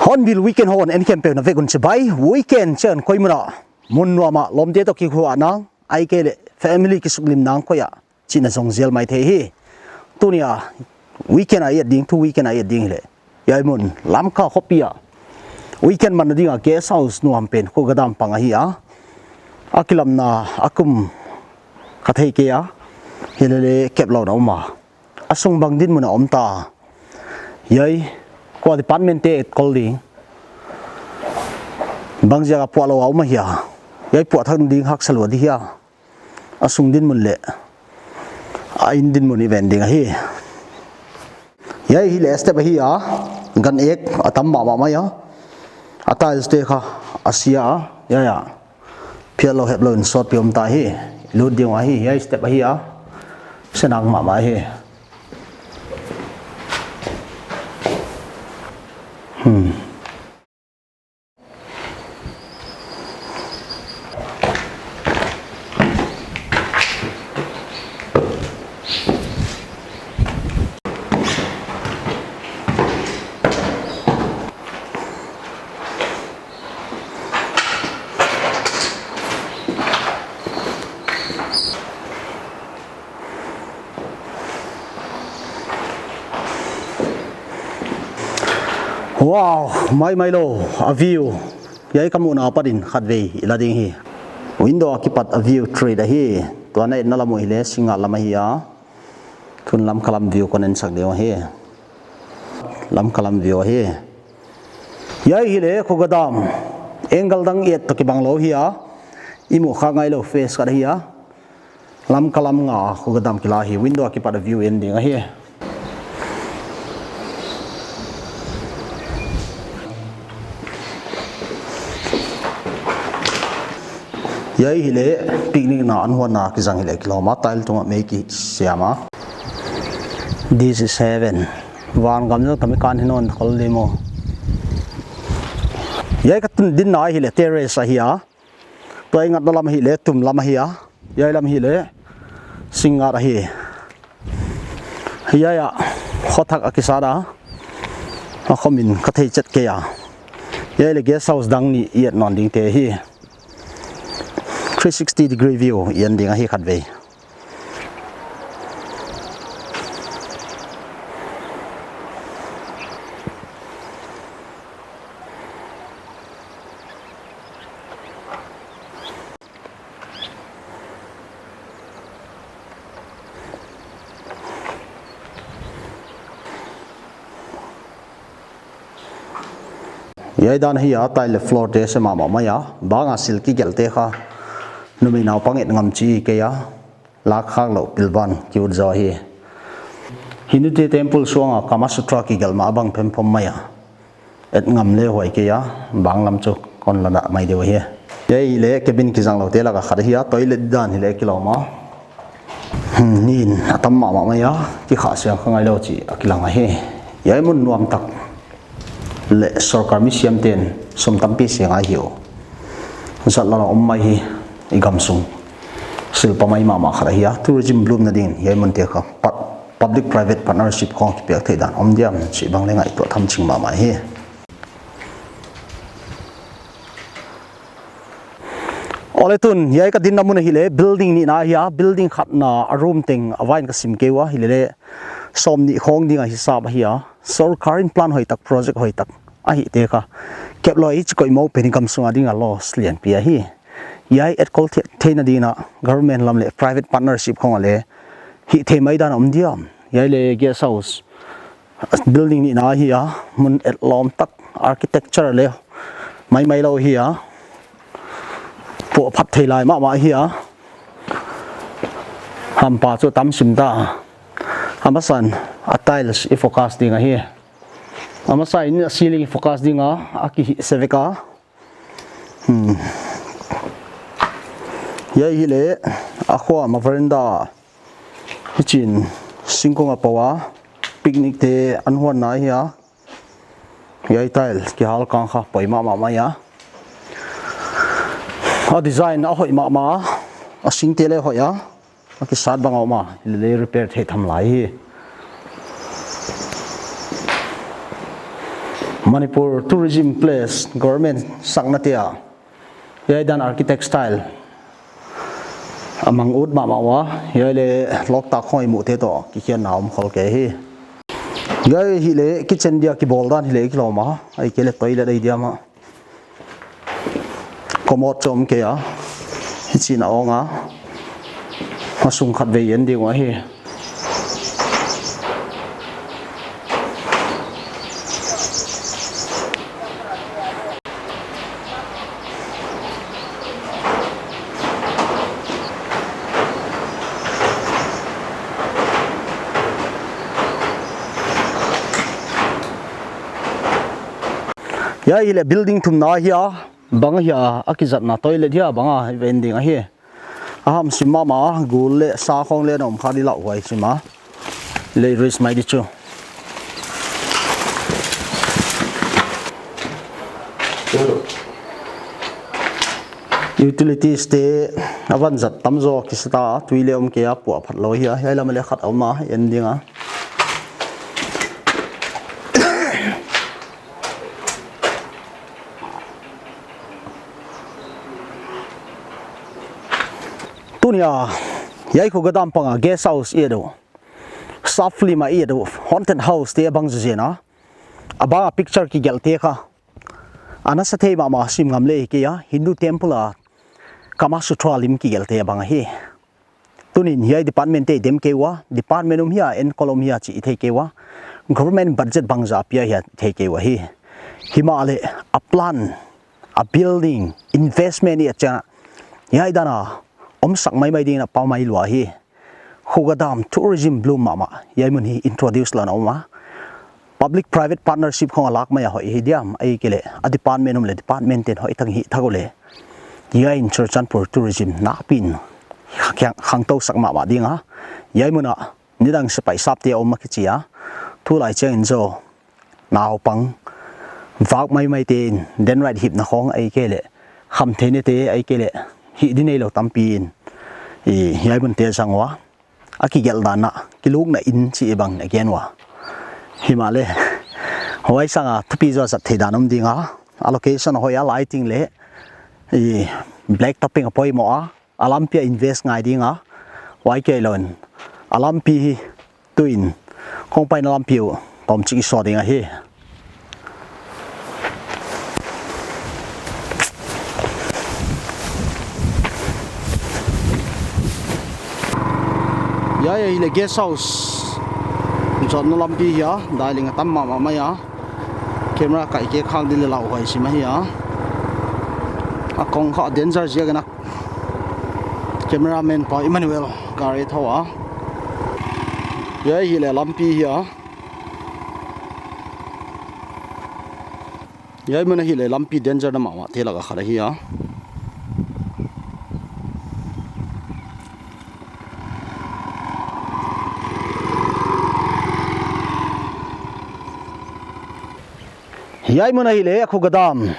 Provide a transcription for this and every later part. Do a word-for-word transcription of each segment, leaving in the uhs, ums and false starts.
Hornbill Weekend hon en khempeuh na vek un chibai. Weekend chiang koi mun a, mun nuam a lawmte toh kikhuh nang, ahihkeileh family kisuklim nang koi a chihna zong zel maithei hi. Tuni a weekend a i et ding, tu weekend a i et ding hileh, hiai mun Lamka khopi a weekend man ding a guest house nuam pen Khuga Dam pang ahi a. A kilamna a kum ka thei kei a, hilele kep lou na om a. A sung bang dinmun a om ta. Hiai, kua department te et kol ding, bang ziak a puah lou a om ahia. Hiai puah thak ding haksa lua di hia. A sung dinmun leh a inn dinmun i ven ding ahi. Hiai hileh step ahi a, gan ek a tam mahmah mai a. A tiles te kha a sia a, hiai a. Phial lou hep lou in sawtpi om ta hi, lut ding ahi, hiai step ahi a. Senang mahmah hi. Hmm. Wow, maimai lou a view. Hiai ka muhna apat in khatvei i la ding hi. Window a kipat a view trade ahi. Tua na etna lam uh hileh Singngat lam ahi a. Tun Lamka lam view kon ensak ding uh ahi. Lamka lam view ahi. Hiai hileh Khuga Dam. Angle dang i et toh kibang lou hi a. I muh khak ngai lou face khat ahi a. Lamka lam nga Khuga Dam kila hi, window a kipat a view en ding ahi. Hiai hileh picnic na an huan na kizang hileh kilawm a, tile tung a mei kisiam a. This is heaven. Van gam zong tami kan hinon khol di mo. Hiai ka tun dinna hileh terrace ahi a. Tua i ngatna lam hileh tum lam ahi a. Hiai lam hileh Singngat ahi. Hiai a khothak a kisa a. A khomin ka thei chet kei a. Hiai leh guest house dang nih i et nawn ding te hi. Three sixty degree view i en ding ahi khatvei. Hiai dan hi a, tile leh floor te se mahmah mai a. Bang a sil kigelh te kha numei naupang et ngam chi kei a. Lak khak lou pilvang ki ut zaw hi. Hindu te temple suang a Kama Sutra kigelh mah bang phempom mai a. Et ngam le huai kei a, bang lam chu kon la dah mai deuh hi. Hiai hileh cabin kizang lou te lak a khat hi a, toilet dan hileh kilawm a. Hmm, nin a tam mahmah mai a, kikhah siang kha ngai lou chih a kilang ahi. Hiai mun nuam tak leh sorkar mi siam ten sum tampi siang ahi uh. Zat la om mai hi i gam sung. Silpa mai mahmah khat ahi a, tourism bloom na ding hiai mun te kha pat public private partnership khong kipiak theih dan om diam chih bang leng ngaihtuah tham ching mahmah hi. Ole tun, hiai ka dinna mun hileh building nihna ahi a, building khatna a room teng a vain ka sim kei ua, hilele sawmnih khong ding a hisap ahi a. Sorkar in plan hoihtak, project hoihtak ahih te kha kep lou i chi koih mou pen i gam sunga ding a loss lianpi ahi. Hiai etkol the-, theihna ding a government lam leh private partnership khong a leh hih thei mai dan a om diam. Hiai leh guest house Building nihna ahi a, mun etlawm tak, architecture leh maimai lou ahi a, puahphat thei lai mahmah ahi a. Hampa chu tam sim ta. A masa in a tiles i focus ding ahi. A masa in a ceiling i focus ding a, a kihih se vek a. Hmm. Hiai hileh a khuam a veranda. Hichi'n singkung a pau a, picnic te an huanna ahi a. Hiai tile kihal kang kha poimoh mahmah ahi a. A design a hoih mahmah a, a singte leh hoih a. A kisat bang a om a, hileh repair thei tham lai hi. Manipur tourism place, government sakna te a. Hiai dan architect style a mang ut mahmah ua, hiai leh Loktak khong i muhte toh kikhiatna om khol kei hi. Hiai hileh kitchen dia kibawl dan hileh kilawm a, ahihkeileh toilet ahi diam a. Commode chu om kei a, hichi'n a ong a, a sung khatvei en ding uh ahi. Hiai hileh building thumna ahi a, bang ahi a, a kizatna toilet ahi a, bang a i va en ding ahi. A ham sim mahmah, gul leh sa khong leh na om kha di, lauhuai sim a. Leh risk mai di chu. Utilities te a van zat tamzaw kisa ta, tui leh om kei a, puahphat lou ahi a, hiai lam leh khat om a, en ding a. Tuni a, hiai Khuga Dam pang a guest house i et uh, sap film a i et uh, haunted house te bang zawzen a, a bang a picture kigelh te kha. A nasa thei mahmah sim ngam leh hi kei a, Hindu temple a Kama Sutra lim kigelh te bang ahi. Tuni'n hiai department te i dem kei ua, department um hia, enkawl um hia chih i thei kei ua, government budget bangzah a pia hia i thei kei ua hi. Himahleh a plan, a building, investment i et chiang a, hiai dan a omsak maimai ding in a pau mai lua hi. Khuga Dam tourism bloom mahmah, hiai mun hi introduce lou in a om a. Public private partnership khong a lak mai a hoih hi diam, ahihkeileh a department um leh department te'n hoih tak hih thak uleh, hiai in Churachandpur tourism nakpi in khang, khangtou sak mahmah ding a. Hiai mun a nidang sepaih sapte a om a kichi a. Tulai chiang in zaw naupang vak maimai te'n dendrite hipna khong ahihkeileh khamtheina te ahihkeileh hih di neilou tampi in i hiai mun te zang ua. A kigelh dan a, kilukna in chih bang in a gen ua. Himahleh, huai sang a thupi zaw zat theih dan om ding a. A location hoih a, lighting leh i black topping a poimoh a. A lampi a invest ngai ding a. Huai kei lou in, a lampi hi tuin kong paina lampi uh tawmchik i sawt ding ahi. Hiai, hiai hileh guest house zawtna lampi ahi a, dailing a tam mahmah mai a. Camera kaih kei khak di leh lauhuai sim ahi a. A kong kha danger ziak in a cameraman pa Emmanuel gari tho a. Hiai hileh lampi ahi a. Hiai mun a hileh lampi danger na mahmah te lak a khat ahi a. Hiai mun a hileh Khuga Dam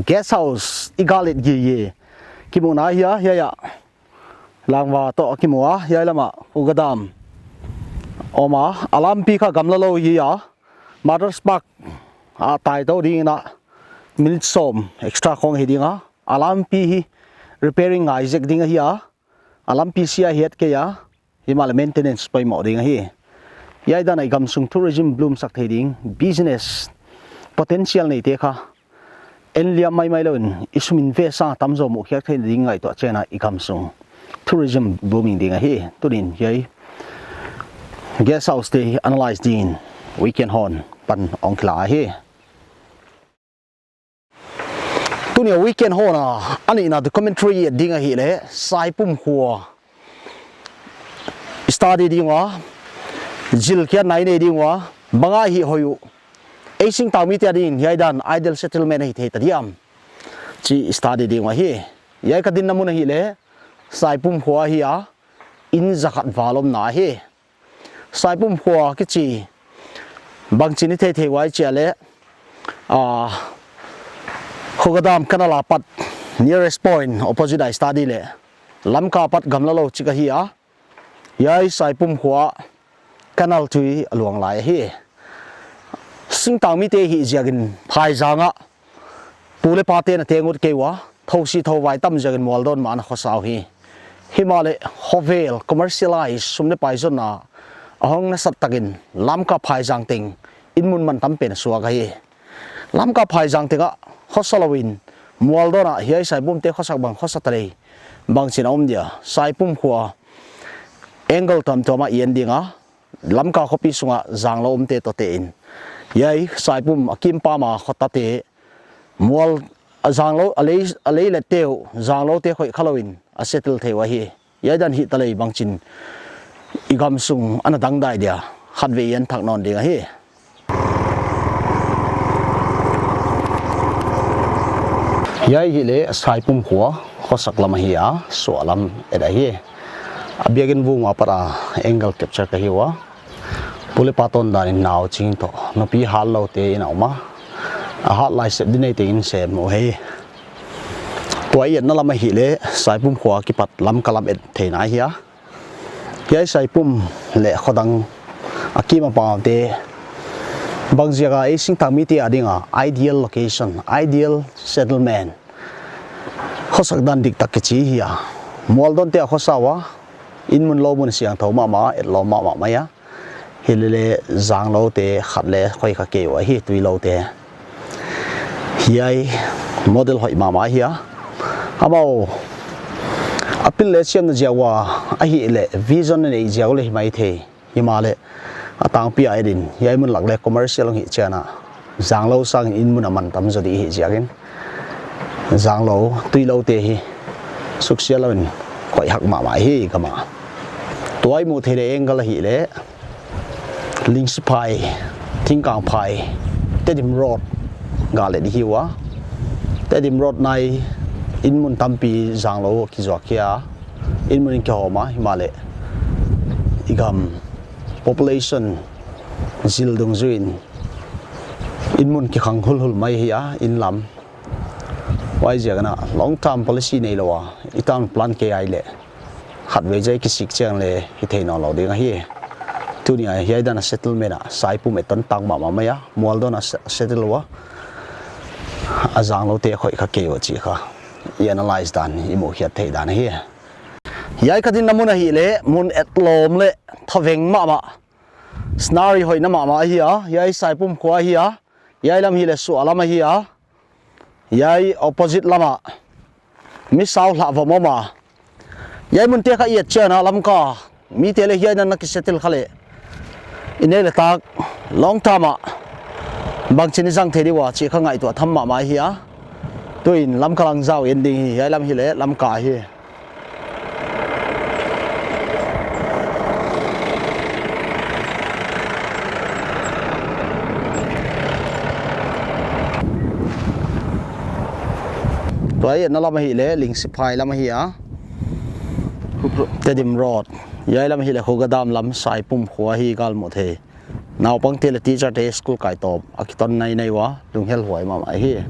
guest house i gal et gige kimuhna ahi a, hiai a. Langva toh kimu a, hiai lam a Khuga Dam om a, a lampi kha gamla lou ahi a, Martyrs Park a tai tou ding in a minute sawm extra khong hi ding a, a lampi hi repairing ngai zek ding ahi a, a lampi sia hiat kei a, himahleh maintenance poimoh ding ahi. Hiai dan a i gamsung tourism bloom sak thei ding, business potential neite kha en liam maimai lou in, i sum invest a tamzaw muhkhiak theih ding ngaihtuah chiang a i gamsung tourism blooming ding ahi. Tuni'n hiai guest house te analyse ding in weekend hon pan ong kila hi. Tuni a weekend hon a, a nihna documentary et ding ahihleh, Saipum khua study ding ua, zil kia nai nei ding ua, bang a hih hoih uh, ei singtangmite adingin hiai dan ideal settlement ahi thei ta diam chi study ding ua hi. Hiai ka dinna mun ahihleh, Saipum khua ahi a, inn zakhat val omna ahi. Saipum khua kichi bangchin i theithei uai chia leh, ah, Khuga Dam canal apat nearest point opposite a i study leh Lamka apat gamla lou chik ahi a, hiai Saipum khua canal tui a luang lai ahi. Singtangmite hih ziakin phaizang ah pu leh pate'n a teng ut kei ua, thousi thouvai tam ziakin mualdawn mah ana khosa uhi. Himahleh khovel commercialize sum leh pai zonna a hong nasat takin Lamka phaizang teng inn mun mantam pen a suak ahi. Lamka phaizang teng ah khosa louin mualdawn ah hiai Saipumte khosak bang khosa ta lei, bangchin a om dia, Saipum khua angle tuamtuam ah i en ding a, Lamka khopi sung ah zanglou omte toh tein, hiai Saipum a kim pam a khotate, mual a zanglou, a lei, a lei lette uh zangloute khoih kha louin a settle thei ua hi. Hiai dan hih ta lei bangchin i gam sung ana dangdai dia, khatvei i en thak nawn ding ahi. Hiai ahihleh Saipum khua khosak lam ahi a, suahlam et ahi. A biakin vung apat a angle capture ka hi ua. Pu leh pa tawndan in nau ching toh, nupi hatloute inn a om a, a hat lai sep di neite inn sem uhi. Tua i etna lam ahihleh, Saipum khua kipat Lamka lam et theihna ahi a. Hiai Saipum leh khodang a kim a pamte, bangziak a ei singtangmite ading a ideal location, ideal settlement khosak dan diktak kichi hi a. Mualdawnte a khosa ua, inn mun lou mun siangthou mahmah, etlawm mahmah mai a. Hilele zangloute khat leng khoih kha kei ua hi, tuiloute. Hiai model hoih mahmah ahi a. Amau a pil leh siamna ziak ua ahihleh vision a neih ziak uleh hi maithei. Himahleh a tangpi a et in, hiai mun lak leh commercial hong hih chiang a, zanglou sangin inn mun a mantam zaw di hi ziakin, zanglou, tuiloute hi suksiat louin khoih hak mahmah hi gam a. Tua i muh theih leh angle ahihleh, Lingsiphai, Thingkangphai, Tedim Road gal et hi ua. Tedim Road nai inn mun tampi zanglou kizuak hi a, inn mun in kihawm a, himahleh i gam population zil dungzuiin inn mun kikhang hulhul mai hi a, inn lam. Huaiziakin a long term policy neilou a, i town plan kei ahihleh khatvei zai kisik chiang leh hithei nawnlou ding ahi. Tuni a hiai dan a settlement a Saipum e ton tang mahmah mai a, mualdawn a se-, settle ua, a zangloute khoih kha kei ua chih kha i analyse dan, i muhkhiat theih dan ahi. Hiai ka dinna mun ahihleh mun etlawm leh thaveng mahmah, scenery hoihna mahmah ahi a. Hiai Saipum khua ahi a, hiai lam hileh suahlam ahi a. Hiai opposite lam ah mi sau lhah vom om a. Hiai munte kha i et chiang a Lamka mite leh hiai dan a kisettle kha leh, i neih leh tak long term ah bangchin i zang thei di ua chih kha ngaihtuah tham mahmah ahi a. Tuin Lamka lang zau en ding hi, hiai lam hileh Lamka hi. Tua i etna lam ahihleh Lingsiphai lam ahi a. Tedim Road. Hiai lam hileh Khuga Dam lam Saipum khua hi gal muh theih. Naupangte leh teacher te school kai tawp a kiton nainai ua, lunghel huai mahmah hi.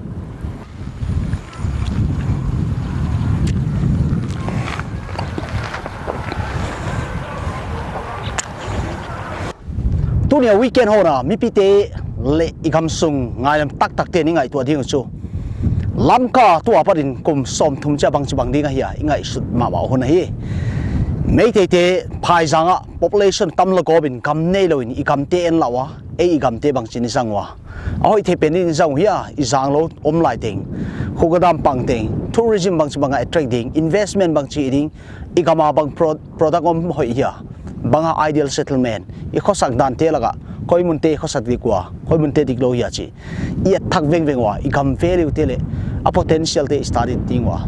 Tuni a weekend hon a mipite leh i gam sung ngailam taktakte'n i ngaihtuah ding uh chu, Lamka tu apat in kum sawmthum chiah bangchibang ding ahia i ngaihsut mahmah hun ahi. Meiteite phaizang ah population tam lua gawp in gam neilou in i gamte en lah ua, ei i gamte bangchin i zang ua. A hoih thei pen in i zang uh hia, i zanglou om lai teng, Khuga Dam pang teng, tourism bangchibang a attract ding, investment bangchi ding, i gam a bang pro-, product om hoih hia, bang a ideal settlement, i khosak dante lak ah koi munte i khosak dik ua, koi munte diklou hia chih i et thak vengveng ua, i gam valuete leh a potentialte i study ding ua,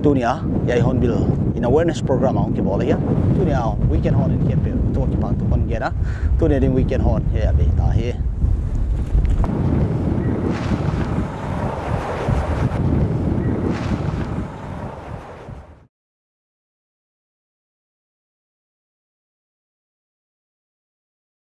tuni a hiai Hornbill in awareness program a hong kibawl ahi a. Tuni a Weekend Horn in campaign toh kipan thu kon gen a, tuni a ding Weekend Horn hiai ah bei ta hi.